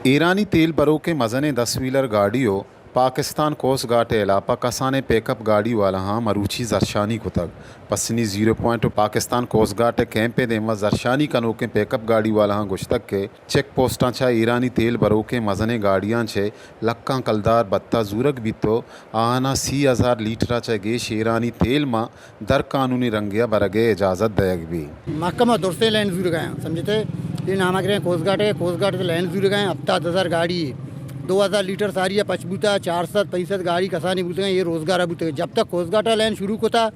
ایرانی تیل بروکیں مزنیں دس ویلر گاڑی و پاکستان کوسٹ گارڈ ء ہلاپ ء کسانیں پیک اپ گاڑی والاہاں مروچی زھرشانی کتگ۔ پسنی زیرو پوائنٹ و پاکستان کوسٹ گارڈ ء کیمپ ء دیما زھرشانی کنوکیں پیک اپ گاڑی والاہاں گوشتگ کہ چیک پوسٹاں چہ ایرانی تیل بروکیں مزنیں گاڑیاں چہ لکاں کلدار بھتہ زورگ بیت و آہاناں سی ہزار لیٹر ء چہ گیش ایرانی تیل ماں در قانونی رنگے ء برگ ء اجازت دئیگ بی۔ محکمہ درسیں لین زورگا ایں، سمجھتے؟ یہ نامگریں کوسٹ گارڈ ہے، کوسٹ گارڈ تو لین زورگا ایں، ہفتاد ہزار گاڑی ہے، دو ہزار لیٹر ساری ہے پچ بوتا، چار سد پینسد گاڑی کسانی بوتگا، یہ روزگار بوتگا۔ جب تک کوسٹ گارڈ لین شروع کتا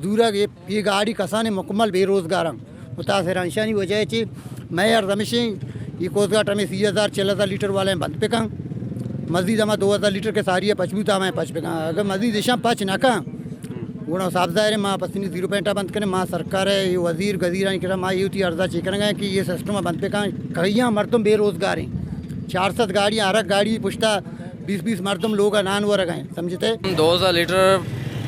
زورگ، یہ، یہ گاڑی کسانی مکمل بے روزگار ہیں۔ متاثران اشانی وجہ چی؟ مئے عرض ہمیشیں، یہ کوسٹ گارڈ ہمیں سی ہزار، چل ہزار لیٹر والے بند پکن، مزید ہما دو ہزار لیٹر کے ساری ہے پچ بوتا ہمیں پچ پکن۔ اگر مزید اشان پچ نہ کن، گڑا صاف ظاہر ہے ما پسنی زیرو پوائنٹ بند کریں، ما سرکار ہے، یہ وزیر گزیرانی کرا ما یہ ہوتی عرضہ چی کریں گے کہ یہ سسٹم بند پکن، کئیاں مردم بے روزگار ہیں، چار سد گاڑی، ہر ایک گاڑی پشتا بیس بیس مردم لوگ نان ورگ ہیں، سمجھتے؟ دو ہزار لیٹر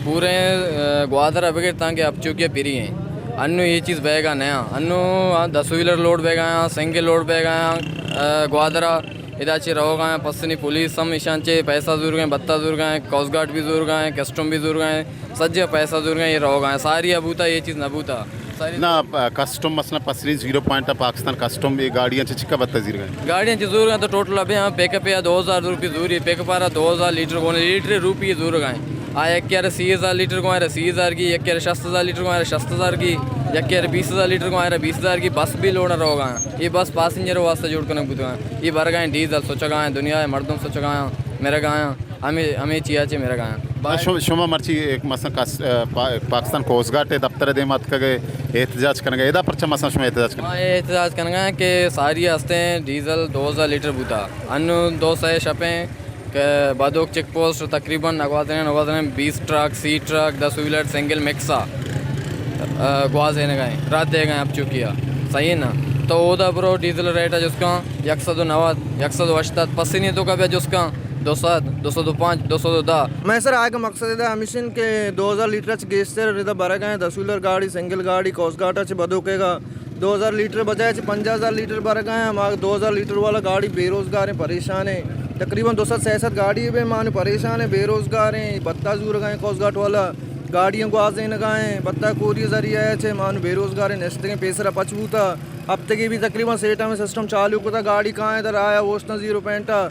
پورے، اے، گوادر ء بگر تانکہ اپ چوکی ء پری ہیں۔ انو یہ چیز بیگا نیا۔ انو آ دس ویلر لوڈ بیگا ہیں، سنگل لوڈ بیگا ہیں، اے، گوادر ء ادا چہ روگا ہیں، پسنی پولیس ہم ایشان چہ پیسہ زورگا ہیں، بھتہ زورگا ہیں، کوسٹ گارڈ بھی زورگا ہیں، کسٹم بھی زورگا ہیں، سجے پیسہ زورگا ہیں، یہ روگا ہیں۔ ساری ء بوتا، یہ چیز نہ بوتا۔ ساری نہ، پ-، کسٹم مثلاً پسنی زیرو پوائنٹ ء پاکستان کسٹم یہ گاڑیاں چہ چکا بھتہ زیرگا ہیں؟ گاڑیاں چہ زورگا ہیں تو ٹوٹل ابھی ہم پیک اپ یا دو ہزار روپی زوری، پیک اپ آرا دو ہزار لیٹر گونے، لیٹر روپی زورگا ہیں۔ آ یک یار سی ہزار لیٹر گوائے، سی ہزار کی، یک یار شست ہزار لیٹر گوائے، شست ہزار کی، یک یار بیس ہزار لیٹر گوائے، بیس ہزار کی بس بھی لوڈ روگا ہیں۔ یہ بس پاسنجر واسطہ جوڑ کنگ بوتگا ہیں۔ یہ برگا ہیں ڈیزل سچگا ہیں، دنیا ہے مردم سچگا ہیں، مرگا ہیں۔ ہمیں، ہمیں چیا چے میرا گانا۔ شما، شما مرچی ایک مثلاً کس-، اے، پا-، پاکستان کوسٹ گارڈ ء دفتر ء دیم اتکگ ء احتجاج کنگ ء، ادا پرچا مثلاً شما احتجاج کنگ؟ ہاں، یہ احتجاج کنگ ء کہ ساری ہستیں ڈیزل دو ہزار لیٹر بوتا، انو دو سئے شپیں کہ بدوک چیک پوسٹ تقریباً نگوازریں، نگوازریں بیس ٹرک، سی ٹرک، دس ویلر سنگل مکسا، اے، گوازینگ ء ایں، رد دیگ ء ایں اپ چوکی ء، صحیح نا؟ تو اودا برو ڈیزل ریٹ ء جسکاں، یک سد و نود، یک سد و ہشتاد، پسنی تو کا بیا جسکاں، دو سد، دو سد و پنچ، دو سد و دہ۔ مئے سر آیگ ء مقصد ادا ہمیش انت کہ دو ہزار لیٹر ء چہ گیشتر ردا برگ ء انت، دس ویلر گاڑی، سنگل گاڑی، کوسٹ گارڈ ء چہ بدوکیگ ء دو ہزار لیٹر ء بجائے چہ پنجاہ ہزار لیٹر برگ ء انت، ہما دو ہزار لیٹر والا گاڑی بے روزگار انت، پریشان انت۔ تقریباً دو سد سے سد گاڑی بہ انت، ما نوں پریشان انت، بے روزگار انت، بھتہ زورگ ء انت کوسٹ گارڈ والا، گاڑیاں گوازینگ ء انت، بھتہ کوری ء ذریعہ ء چہ ما نوں بے روزگار انت، نشتگ انت، پیسر ء پچ بوتہ۔ ہپتگے بیت تقریباً سیٹاں ہمے سسٹم چالو کتگ، گاڑی کائیں در آیا اوشتاں زیرو پوائنٹ ء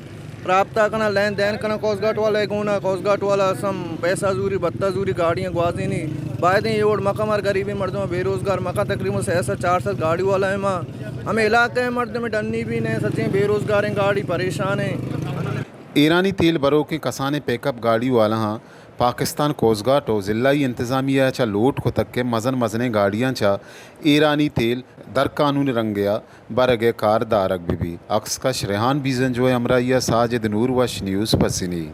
رابطہ کناں، لین دین کناں کوسٹ گارڈ والا ء گونا، کوسٹ گارڈ والا سم پیسہ زوری، بھتہ زوری، گاڑیاں گوازینی۔ باید ایں اے وڑ مکن، مار غریبیں مردم بے روزگار مکن، تقریباً سئے سد چار سد گاڑی والا ایں ما۔ ہمے علاقہ ء مردم ڈنی بھی نہ، سچیں بے روزگاریں، گاڑی پریشان ایں۔ ایرانی تیل بروکیں کسانیں پیک اپ گاڑی والاہاں پاکستان کوسٹ گارڈ و ضلعی انتظامیہ ء چہ لوٹ کتگ کہ مزن مزنیں گاڑیاں چہ ایرانی تیل در قانونی رنگے ء برگ ء کار دارگ بہ بیت۔ عکس کش ریحان بیزنجو ء ہمراہی ء ساجد نور، وش نیوز، پسنی۔